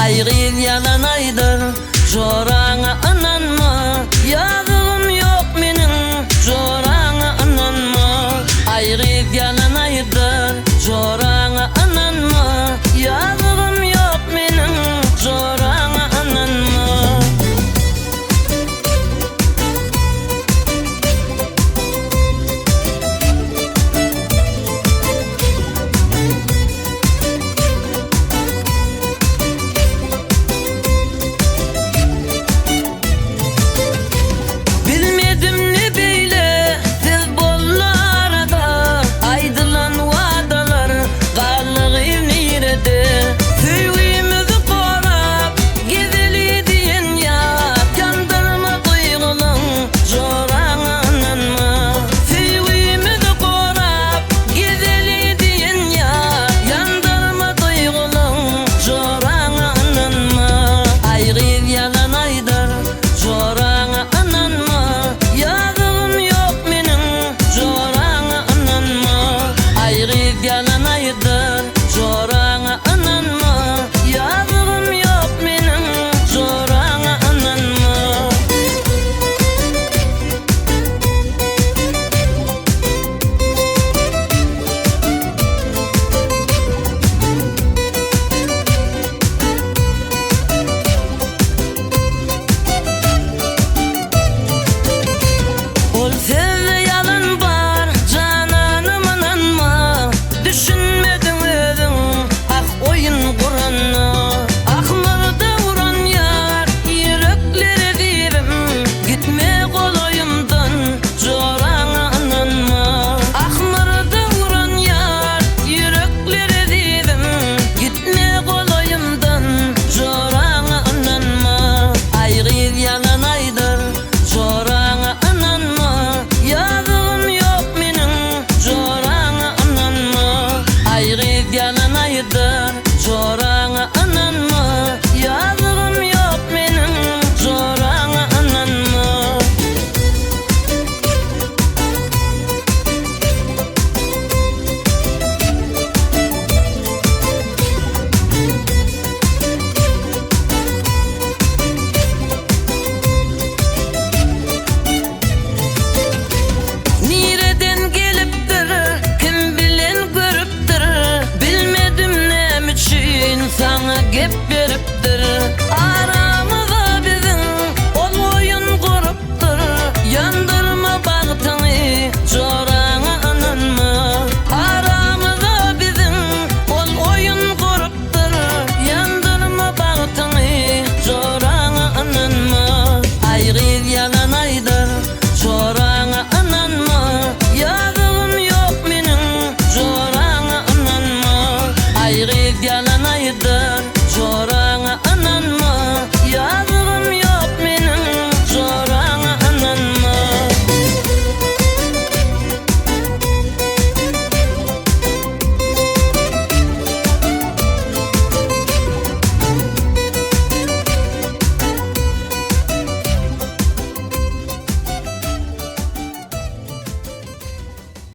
Aý gyz ýalan aýdar, joraňa ynanma, Ýazygym ýok meniň, joraňa ynanma. Aý gyz ýalan aýdar, joraňa ynanma, Ýazygym ýok meniň, joraňa ynanma. Bilmedim ne beýle siz boldy arada Aýdylan wadalar galdygy nirede Söýgimizi gorap gezeli diýen ýat Ýandyrma duýgulaň joraňa ynanma Söýgimizi gorap gezeli diýen ýat Ýandyrma duýgulaň joraňa ynanma Aý gyz ýalan aýdar joraňa ynanma Ýazygym ýok meniň joraňa ynanma Aý gyz ýalan aýdar joraňa ynanma Ýazygym ýok meniň joraňa ynanma. Ol sözde ýalan bar, jananym ynanma, Düşünmediň özüň, ah oýun guranda. Ahmyrda uran ýar, ýürekler ezizim, Gitme golaýymdan, joraňa ynanma. Ahmyrda uran ýar, ýürekler ezizim, Gitme golaýymdan, joraňa ynanma. Aý gyz ýalan aýdar, joraňa ynanma. Ýazygym ýok meniň, joraňa ynanma. Aý gyz ýalan aýdar, joraňa ynanma. Ýazygym ýok meniň, joraňa ynanma. Nireden gelipdir, kim bilen görüpdir, Bilmedim näme üçin saňa gep beripdir.